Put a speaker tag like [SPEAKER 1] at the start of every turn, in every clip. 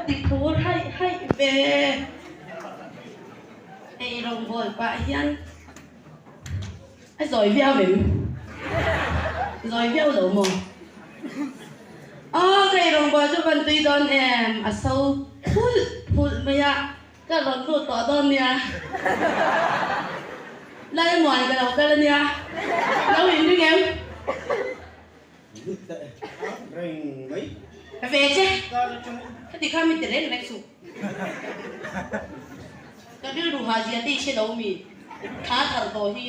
[SPEAKER 1] ti phur haih haih ve. Ei rawngbawl pah hian a zawi viau em? Zawi viau lo maw? Aw ka ei rawngbawl chu van tui dawn em? A so phulh phulh mai a, ka rawn lut tawh dawn nia. Lalmuan ka lo kal ania, lo inring em? Ve che, heti kha mi ti reng reng suh. Ka rilru ha zia te i hre lo mi, thla thar tawh hi.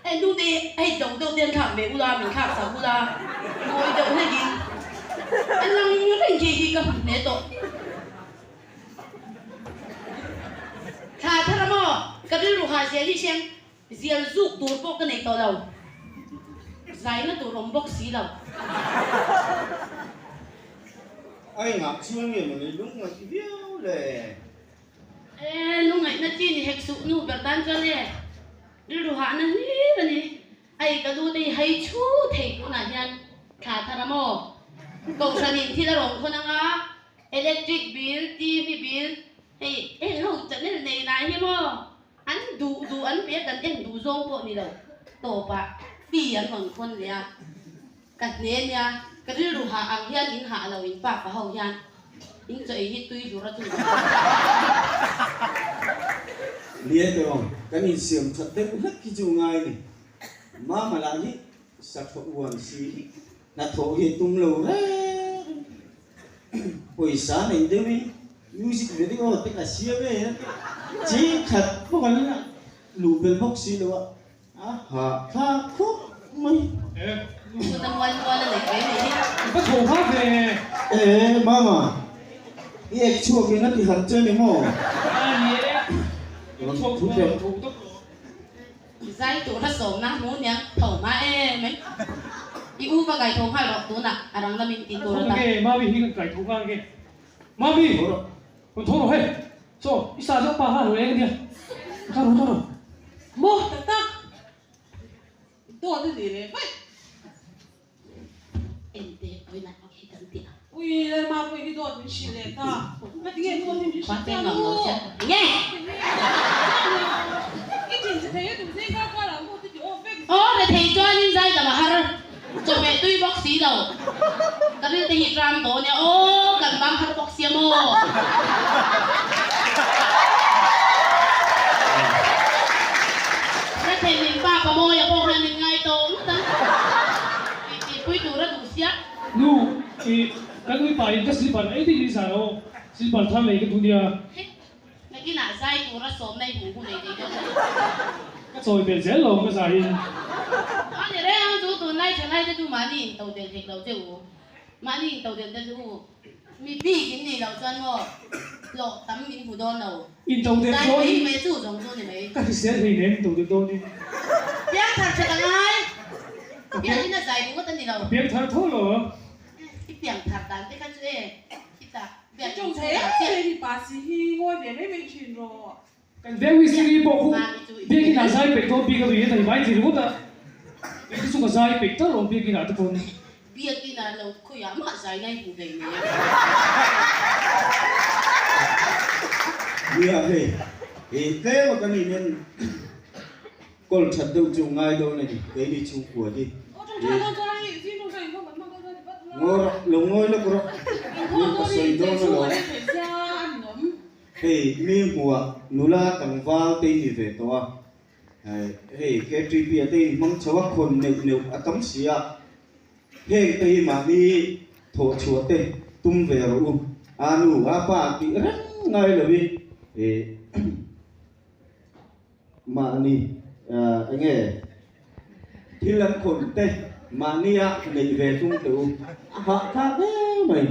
[SPEAKER 1] Hei nu te hei do deuh te an thlak ve ula, min thlak sak ula, mawi deuh hlekin a lang reng khi hi ka hmu hle tawh. Thla thar a maw, ka rilru ha zia hi hriang. Zial zuk tur pawh ka nei tawh lo. Zaina tur awm bawk si lo.
[SPEAKER 2] A engah chuan nge mawni lungngaih viau le?
[SPEAKER 1] E, lungngaihna chi ni hek suh nu ber tan chuan e, rilru hahna hlir a ni. Ai ka lu te hi hai chhu thei tunah hian thla thar a maw? Kohhranin thil a rawn khawn anga electric bill, TV bill, hei eng ho channel nei lai hi maw? An duh duh an pe a, kan en duh zawng pawh ni lo. Tawpah fee an rawn khawn leh a, ka hne nia, ka rilru hah ang hian in hah lo in pa pa ho hian in chaw ei hi tui hlur a chu.
[SPEAKER 2] Nia tawng, kan insiam that deuh hlek hi chu ngai ni. Mama lah hi sathawh uan si hi hnathawh hi a tum lo reng. Pawisa nei deuhin music video te ka siam e a ti. Ching khat pawh kan la luh bel bawk si lo a, a hahthlak khawp mai.
[SPEAKER 1] Hmun a mual mual a nei ve nei hi.
[SPEAKER 3] Ka tho hma ve.
[SPEAKER 2] E mama, i ek chhuak in a ti harh che ni maw?
[SPEAKER 3] A ni e, ek chhuak chu a tho tak lo.
[SPEAKER 1] Zai tur a sawmna hmu niang tho hma em mai. I u va kai tho nghal rawh tunah a rang lamin tih tur a ta.
[SPEAKER 3] Nge Mami hi kan kai tho nghal nge. Mami! Rawn tho rawh hei. Chaw i sa deuh pa kha a lo eng ania. Tho rawh tho rawh.
[SPEAKER 4] Maw tak tak. Dawt a ni leh vaih.
[SPEAKER 1] Ente awina hi kan ti a.
[SPEAKER 4] Ui Lalma pawh hi dawt min hrilh leh ta. Ka ti nge dawt hi min hrilh ta lu.
[SPEAKER 1] Nge.
[SPEAKER 4] I thin che thei a duh zing kar kar ah mu te ti awk vek.
[SPEAKER 1] Aw re thei chuanin zai dam a har chawhmeh tui bawk si lo. Ka ril te hi tram tawh ania aw kan bang har bawk sia maw. Ka thei min pa pa mawia pawh khan min ngai tawh ngawt ang. Tih tih pui tur a duh sia.
[SPEAKER 3] Nu, i kan ui pa in ka slipper ei ding in zar aw, slipper thar lei ka duh nia.
[SPEAKER 1] Hei, nakinah zai tura sawmna i hmuh hun ei thei dawn a ni.
[SPEAKER 3] Ka chawi belh zel lo ka zai in.
[SPEAKER 1] A ni reng ang chu, tunlai thalai te chu mahni in to del hek lo che u. Mahni in to del te chu u. Mi bik in nih loh chuan maw hlawh tam min hmu dawn lo.
[SPEAKER 3] In to del
[SPEAKER 1] Zai
[SPEAKER 3] dawn
[SPEAKER 1] mai
[SPEAKER 3] in.
[SPEAKER 1] mai chu zawng chu ni mai.
[SPEAKER 3] Ka hrisel hei nen in to del dawn in.
[SPEAKER 1] Piang thar that a ngai. Piang in a zai ringawt a ni lo.
[SPEAKER 3] Ka piang thar tho lo.
[SPEAKER 1] I piang thar dan te kha chu e khitah biak
[SPEAKER 4] Tawng
[SPEAKER 1] in
[SPEAKER 4] thei
[SPEAKER 1] chhungah
[SPEAKER 4] em
[SPEAKER 1] chiah.
[SPEAKER 4] em hi pa si hi ngawi ve mai mai thin rawh.
[SPEAKER 3] Kan veng mistiri pawh khu biakin ah zai peih dawn bik a ri a nei mai ti ringawt a, kei te chu ka zai peih tal awm biakin ah te pawn.
[SPEAKER 1] Biakin ah lo khawiah mah zai ngai hmu hlei nei.
[SPEAKER 2] Nia hei i tlem a kan in en kawl that deuh chu ngai dawn a ni keini chhungkua hi. Ngawi rawh lo ngawi lawk rawh min ka sawi dawn alawm. Hei mi hmuhah nula tlangval te in ni ve tawh a, hei KTP a te in hmang chho a, khawn neuh neuh a tam si a, heng te hi mahni thawh chhuah te tum ve rawh u, a nu a pa tih reng ngai lovin mahni eng nge thil an khawn te mahnia neih ve tum teh u, a hahthlak hle mai.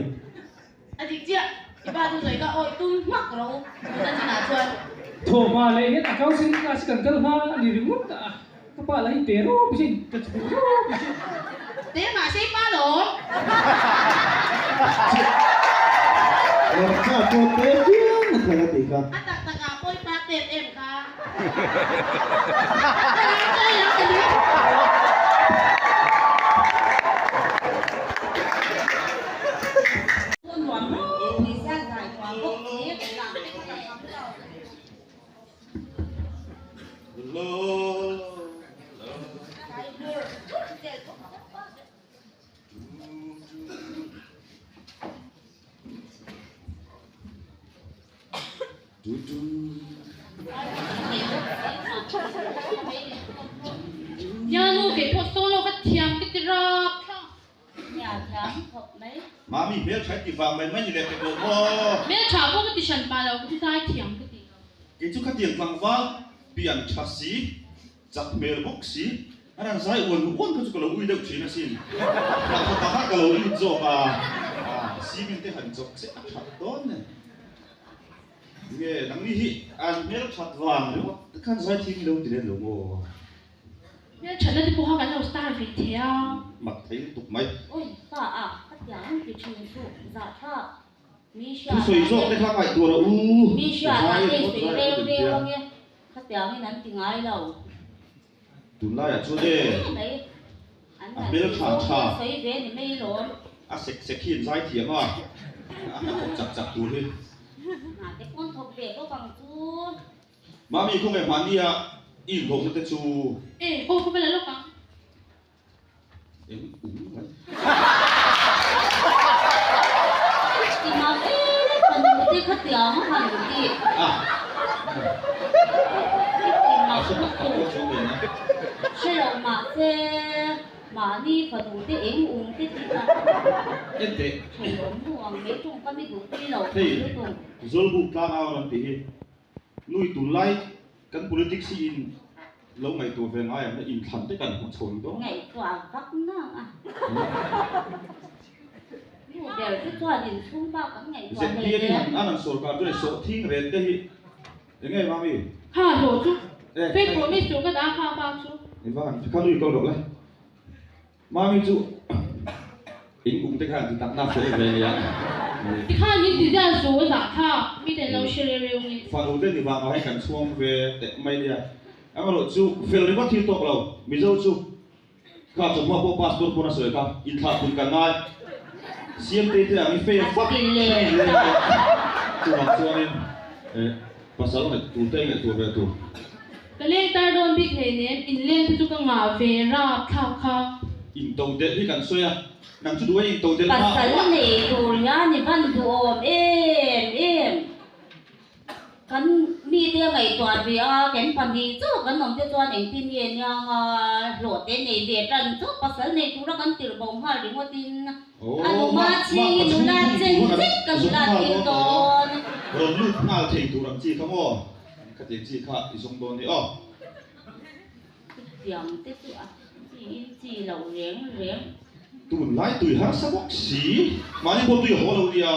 [SPEAKER 1] A dik chiah, i pa chu sawi ka awih tum hmak rawh u, tuna chinah chuan.
[SPEAKER 3] Thawhma leh hian a counselling class hi kan kal hma a ni ringawt a, ka pa lah hi te rawp hi ka chhu rawp hi.
[SPEAKER 1] Te mahse i pa lawm.
[SPEAKER 2] Lawmcha pawh te piang a thar a tih kha.
[SPEAKER 1] A tak takah pawh i pa tep em kha. Ka ring chawi ang ka ni.
[SPEAKER 5] La la. Du du.
[SPEAKER 1] Nia nu kei pawh solo ka thiam ka ti rap thlak.
[SPEAKER 6] Nia thiam khawp mai.
[SPEAKER 5] Mami hmeltha i ti vang mai mai ni leh pek lo maw?
[SPEAKER 1] Hmeltha pawh ka ti hran pah lo, ka ti zai thiam ka ti.
[SPEAKER 5] Kei chu khatiang tlangval pian tha si, chak hmel bawk si, an han zai uan uan kha chu ka lo ui deuh thin asin. Hlauhthaw takah ka lo lut zawk a, cement te han chawk che a that dawn nen. Nge nangni hi an hmelthat vang ringawt khan zai thim lo ti lem lo maw?
[SPEAKER 1] Hmelthatna te pawha kan lo star ve thei a.
[SPEAKER 5] Mak thei lutuk mai.
[SPEAKER 6] Oi, pa a, ka tiang ang ti thin chu zahthlak. Mi hriat
[SPEAKER 5] Thusawi zawk te kha ngaihtuah rawh u.
[SPEAKER 6] Mi hriat ah te sawi reu reu ange, khatiangin an ti ngai lo.
[SPEAKER 5] Tunlaiah chuan e, a hmeltha tha,
[SPEAKER 6] sawi ve ni mai lawm.
[SPEAKER 5] A sek sek hi an zai thiam a, a hnathawk chak chak tur hi.
[SPEAKER 6] Hna te pawn thawk ve bawk ang chu.
[SPEAKER 5] Mami khawnge mahnia i inhlawhna te chu?
[SPEAKER 1] E, aw ka va la lawk ang.
[SPEAKER 5] Eng ung mai.
[SPEAKER 6] Ti mak em ka nu te kha tiang a han ti.
[SPEAKER 5] A.
[SPEAKER 6] Ti mak
[SPEAKER 5] lutuk.
[SPEAKER 6] Hre lo mahse mahni fanu te eng ung te tih a.
[SPEAKER 5] En teh.
[SPEAKER 6] Thenawm nu ang mai tawngkam i duhpui lo
[SPEAKER 5] Hei,
[SPEAKER 6] lutuk.
[SPEAKER 5] Zawlbuk tlangau an tih hi. Nui tunlai kan politics hi in lo ngaihtuah ve ngai ang a, inthlan te kan hmu chho ni dawn.
[SPEAKER 6] Ngaihtuah vak nang a. Nu ber te chuan inchhung bak kan ngaihtuah hle
[SPEAKER 5] ZPM hi han an han sawrkar chu hei sawhthing ret te hi eng nge mami?
[SPEAKER 1] Kha hlawh chu fake promise tur ka dah kha bak chu.
[SPEAKER 5] I va han kha nui kal rawh le. Mami chu in kum te khan ti tak na fel ve nia.
[SPEAKER 1] Ti khan min ti ziah zu a zah thlak mi ten lo hre reu reu nge.
[SPEAKER 5] Fanu te ni vang ah hei kan chhuang ve teh mai nia. Amarawh chu fel ringawt hi tawk lo Mizo chu kha chawhma pawh pastor pawn a sawi kha inthlah pun kan ngai Siamtei te ang i fail fak chuvang chuanin pasal ngaih tur te ngaihtuah ve tur.
[SPEAKER 1] Ka leng tar dawn bik hleinem, in leng te chu ka ngah ve rap thlak kha.
[SPEAKER 5] In to delh hi kan sawi a, nang chu duh e in to delh hma.
[SPEAKER 6] Pasal nei tur hian i van duhawm em em. Kan mite a ngaihtuah ve a, kan pahnih chauh kan awm te chuan engtin nge nia anga hlawh te nei ve tan chu pasal nei tura kan tirh bo nghal ringawt in a numa chhing i nula chen zet ka nula tir dawn.
[SPEAKER 5] Rawn lut nghal thei tur ang chi kha maw? Khatiang chi kha i zawng dawn ni aw.
[SPEAKER 6] Chutiang te chu a chi in chi lo reng reng.
[SPEAKER 5] Tunlai tui harsa bawk si. Mahni pawh tui a haw lo nia.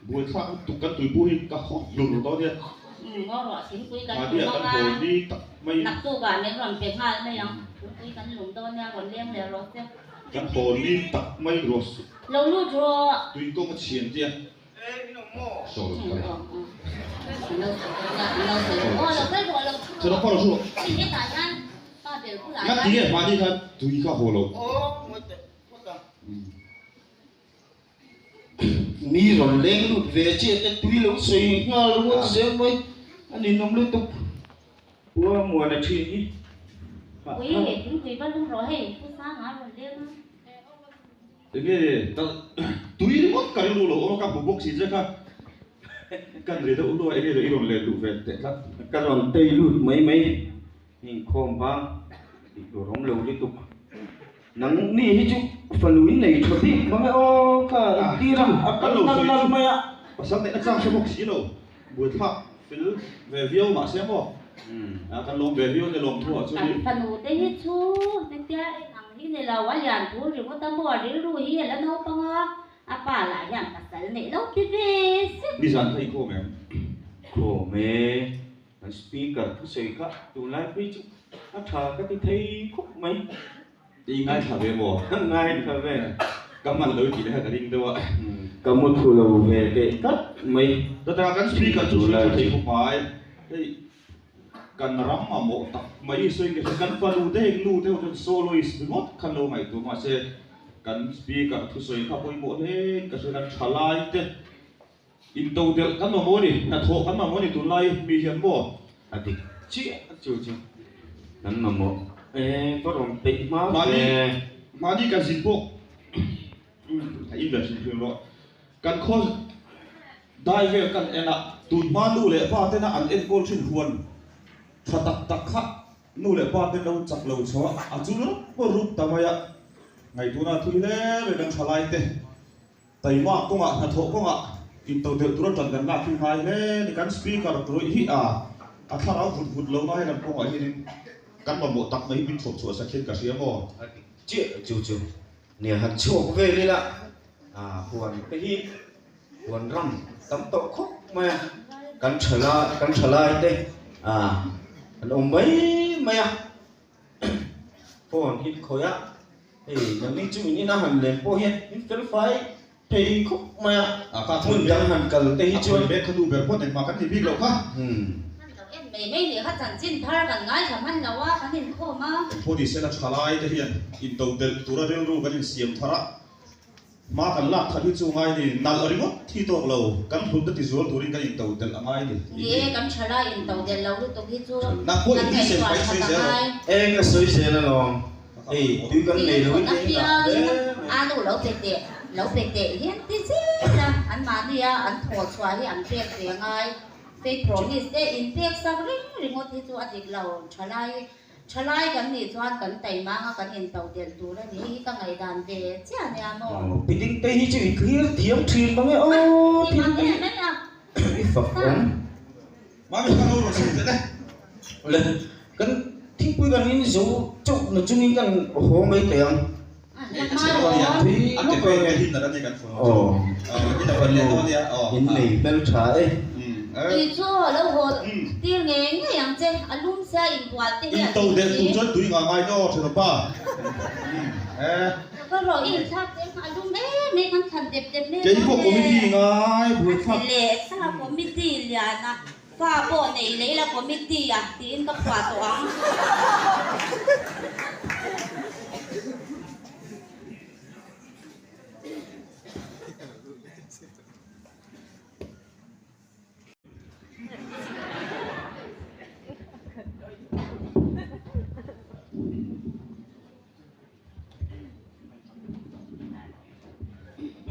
[SPEAKER 5] Buaithlak lutuk kan tuipu hi ka haw hlur dawn nia.
[SPEAKER 6] Umm ngaw ruah thingpui kan
[SPEAKER 5] Mahni
[SPEAKER 6] lum
[SPEAKER 5] ah kan
[SPEAKER 6] ang a.
[SPEAKER 5] haw ni tak mai.
[SPEAKER 6] Naktukah min rawn pe nghal mai ang. Thingpui kan lum dawn nia rawn leng leh rawh che.
[SPEAKER 5] Kan haw ni tak mai ruah suh.
[SPEAKER 6] Lo lut rawh.
[SPEAKER 5] Tui kawng a chhian tia. Ngati nge mahni kha tui kha haw lo.
[SPEAKER 2] Mi rawn leng lut ve chiah te tui lo sawi nghal ruat zel mai a ninawm lutuk. Ua muana thin hi.
[SPEAKER 5] Enge ka tui ringawt ka rilru lo awm a, ka hmu bawk si che kha kan ri deuh luah enge i rawn let duh ve teh tlat.
[SPEAKER 2] Ka rawn tei lut mai mai inkhawm vang tih tur awm lo lutuk. Nang ni hi chu fanu in nei tha bik mang e aw ka intir a, a kal nal nal mai a.
[SPEAKER 5] Pasal neihna chang hre bawk si lo, buaithlak fel ve viau mahse maw kan lawm ve viau ania lawmthu ah chuan.
[SPEAKER 6] Kan fanu te hi chu hetia en ang hi ni lo, a lian thu ringawt a maw a rilru hi a la naupang a, a pa lah hian pasal neih lo ti ve sek.
[SPEAKER 5] Nizan kha i khawm em?
[SPEAKER 2] Khawm e, kan speaker thusawi kha tunlai phei chu a tha ka ti thei khawp mai.
[SPEAKER 5] I ngaithla ve maw?
[SPEAKER 2] Ngaithla ve.
[SPEAKER 5] Ka hman lo i tih leh kha ka ring deuh a.
[SPEAKER 2] Ka mu thu lo ve teh tlat mai.
[SPEAKER 5] Chutah kan speaker chu sawi tha thei khawp mai. Hei kan ram mamawh tak mai i sawi nge kan fanu te heng nu te ho chuan soloist ringawt khan lo ngaihtuah mahse kan speaker thusawi kha pawimawh hle ka hria kan thalai te Intodelh kan mamawh a ni, hnathawh kan mamawh a ni tunlai mi hian maw?
[SPEAKER 2] A dik chiah chu chu. Kan mamawh e va rawn peih hma ve.
[SPEAKER 5] Mahni kan zin pawh a in ve hrim hrim rawh. Kan khaw dai vel kan en a, tun hma nu leh pa tena an enkawl thin huan tha tak tak kha nu leh pa ten lo chak lo chho a, a chul rup rup ta mai a. Ngaihtuahna thui hle mai kan thalai te. Taima kawngah hnathawh kawngah intodelh tura tan kan lak hi ngai hle ni. Kan Speaker rawih hi a a thlarau vut vut lo na hian kawngah hianin kan mamawh tak mai hi min chhawp chhuah sak hian ka hria maw?
[SPEAKER 2] A dik chiah chu chu nia han chhuak vel ila a huan te hi huan ram tam tawh khawp mai a, kan thala kan thalai te a an awm mai mai a. Phone hi khawi a, hei nangni chu in ina han lem pawh hian in fel fai thei khawp mai a, hmun dang han kal te hi chuan.
[SPEAKER 5] A khawi mek kha nu ber pawh engmah kan ti bik loh kha.
[SPEAKER 6] Hman loh em mai mai nih kha chanchin thar kan ngaithla hman lo a, kan inkhawm a.
[SPEAKER 5] Engpawh ni sela thalai te hian intodelh tura rilru kan insiam thar a. Hma kan lak khat hi chu ngai ni, nalh ringawt thi tawk lo, kan hlutna ti zual turin kan into delh a ngai ni.
[SPEAKER 6] Ni e, kan tha la into delh lo lutuk hi chu
[SPEAKER 5] Nang pawh
[SPEAKER 6] kan
[SPEAKER 5] in tih sen
[SPEAKER 6] ngaihtuah
[SPEAKER 5] pai
[SPEAKER 6] that
[SPEAKER 5] sawi
[SPEAKER 6] a
[SPEAKER 5] zel rawh.
[SPEAKER 6] ngai.
[SPEAKER 2] Eng ka sawi zel alawm, hei tui kan nei lo in
[SPEAKER 6] A
[SPEAKER 2] eng dah
[SPEAKER 6] piangin
[SPEAKER 2] hle mai.
[SPEAKER 6] a nu lo pe teh, lo pe teh hian ti zel a, anmahni a an thaw chhuah hi an pek ve a ngai. Faith promise te in pek sak ring ringawt hi chu a dik lo, thalai Thalai kan nih chuan kan taimang a kan intoh delh tur a ni. Hei hi ka ngaihdan ve chiah nia maw?
[SPEAKER 2] Piling te hi chu i clear thiam thin mang e aw thil te hi i fak awm.
[SPEAKER 5] Mami kha lo rawn sawi teh le.
[SPEAKER 2] Le kan thingpui kan in zo chauh na chungin kan haw mai teh ang. In nei hmel tha e.
[SPEAKER 6] Tui chu lo haw tir ngei ngei ang che, a lum sia inbual te hi a
[SPEAKER 5] In to delh tur chuan tui ngah ngai daw thin awpa.
[SPEAKER 6] Ka rawh i inthlak te kha a lum em em kan thlan dep dep mek
[SPEAKER 5] Kei pawh committee ngai buai thlak.
[SPEAKER 6] Leh sa committee lian a Fa pawh nei lei la committee ah tiin ka phuah tawh ang.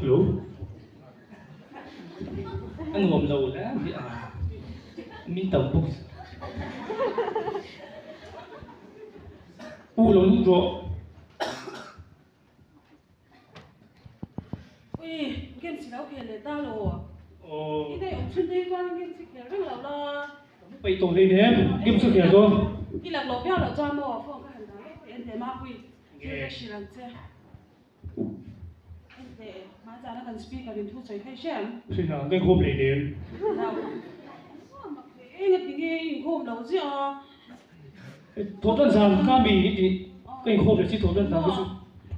[SPEAKER 3] Hello. A nuam lo hle mai a, min tam bawk. U lo lut rawh.
[SPEAKER 4] Ui, game si lo khel leh ta lo. I nei awm chhun te hi chuan game si khel reng lo la.
[SPEAKER 3] Peih tawh hlei nem, game chu khel dawn.
[SPEAKER 4] I lak loh viau loh chuan maw phone ka han dah lawk teh ente Mapui, thil ka hrilh ang che. Ente, hmaichana kan speaker in thu sawi kha i hre ang.
[SPEAKER 3] Hrilh ang, ka inkhawm hlei nem.
[SPEAKER 4] Mak thei eng a ti nge i inkhawm lo ziah a.
[SPEAKER 3] Thawhtan zan ka mi i tih ka inkhawm leh chi thawhtan zan ka chu.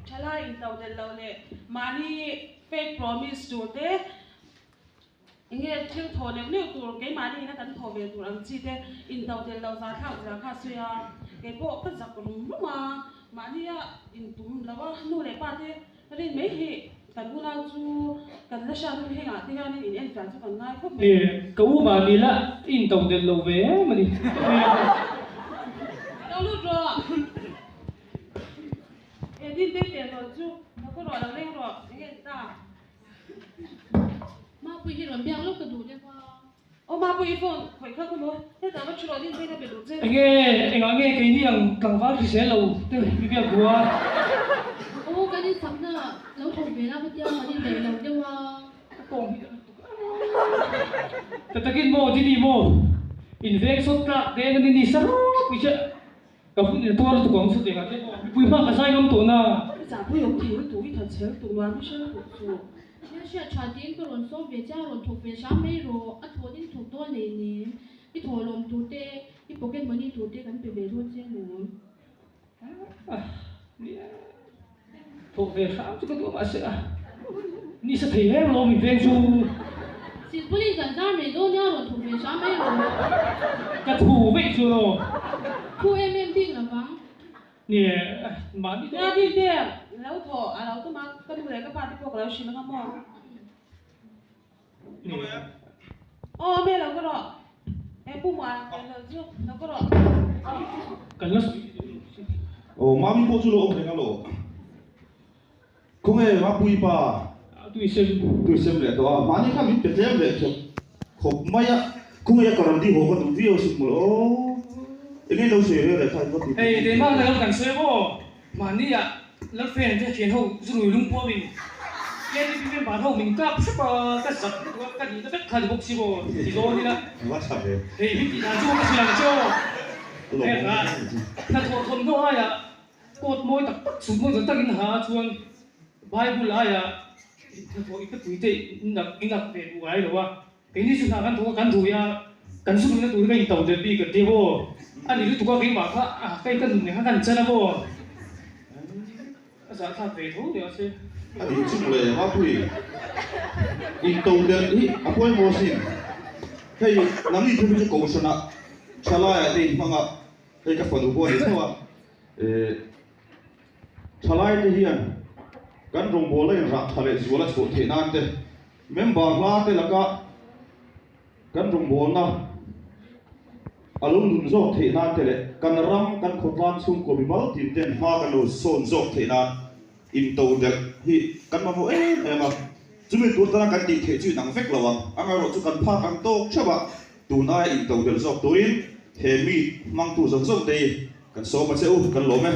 [SPEAKER 4] Thalai into del lo leh mahni fake promise tur te enge thil thaw neuh neuh tur keimahni ina kan thaw ve tur ang chi te into del lo za thlak zia kha a sawi a, keipawh ka zak rum rum a, mahnia intum lo a nu leh pa te Rin mai hi kan unau chu kan la hriat hun hengah te hianin in enfiah chu kan ngai khawp mai.
[SPEAKER 3] Ka u mah ni la i in to delh lo ve em a ni.
[SPEAKER 4] Lo lut rawh. E din te teh hlawl chu lo khaw rawh lo leng rawh enge ni ta.
[SPEAKER 1] Mapui hi rawn biak lawk ka duh deuh a.
[SPEAKER 4] Aw Mapui i phone khawih kha khaw maw hetah va thu rawh din te ka pe duh che.
[SPEAKER 3] Enge engah nge keini ang tlangval hrisel lo te mi biak duh a.
[SPEAKER 1] Aw kan insakna lo thawk ve la khatia kan indaih lo deuh a.
[SPEAKER 3] Ka tawng hi a lutuk a. Ta takin maw Dini maw in veng sawt tlak te na ni ni sa ropui che ka hun in tuar lutuk ang chutiang ah te maw mipui hma ka zai ngam tawh na.
[SPEAKER 4] I zahpui awm thei lutuk i that chhel lutuk nuam hi hre lutuk chu.
[SPEAKER 1] Thil hriat tha tiin ka rawn sawm ve che a, rawn thawk ve hram mai rawh, a thawh ding thawk dawn nei nen, i thawhlawm tur te, i pocket money tur te kan pe ve dawn che alawm.
[SPEAKER 3] Thawk ve hram chu ka duh mahse a ni sa thei reng lo min veng chu.
[SPEAKER 1] Silpawlin kan zar mai dawn nia, rawn thawk ve hram mai rawh.
[SPEAKER 3] Ka thu veih chu rawh.
[SPEAKER 1] Thu em em bik lovang.
[SPEAKER 3] Ni e, mahni
[SPEAKER 4] Nia dil te, lo thawh a lo tum a, ka nu leh ka pa te pawh ka lo hrilh anga maw?
[SPEAKER 3] Ni e.
[SPEAKER 4] Aw, me lo ka rawh. E pu muan kan lo chu lo ka rawh.
[SPEAKER 3] Kan la sawi duh lo si.
[SPEAKER 5] Aw mami pawh chu lo awm reng a lo. Khawnge Mapui pa?
[SPEAKER 3] Tui sem.
[SPEAKER 5] Tui sem leh tawh a, mahni kha min pe tlem leh khep khawp mai a. Khawnge a karandi haw ka duh viau sin mawlh aw. Enge lo sawi rel leh kha in va ti
[SPEAKER 3] ti. Hei keimah na lo kan sawi maw? Mahni ah Lalfeng te thian ho zurui lungpuam in KTP member ho min kap hrep a, ka zak lutuk a, ka nihna vek kha ni bawk si maw ti dawn ila. Hei hi tih dan chu ka hrilh ang che aw. Hei hnathawh thawmhnaw aiah Coat mawi tak tak chhut mawi tak takin ha a chuan Bible aia hnathawh i ka tui te i nak ve duh ngai lo a, keini chu hna kan thawk a kan rui a, kan zu ruihna tur hi ka in to del bik a ti maw, a ni lutuk a keimah kha a kei ka nun nen kha kan chan a maw, a zahthlak ve tho nia se.
[SPEAKER 5] A nih chu mawle Mapui, in to del hi a pawimawh sin, hei nangni thu hi chu kohhranah thalaiah te in hmang a, Hei ka fanu pawh a ni tho a, eh thalai te hian kan rawngbawlna in rah tha leh zual a chhuah theih nan te, member hla te laka kan rawngbawlna a lo nun zawk theih nan te leh kan ram kan khawtlang chhungkaw mimal tin ten hma kan lo sawn zawk theih nan intodelh hi kan mamawh em em a, chumi tur tana kan tih theih chu inang vek lo ang, amaherawhchu kan phak ang tawk theuh a. Tun aia intodelh zawk turin he mi hmangtu zawng zawng te hi kan sawm a che u, kan lawm e.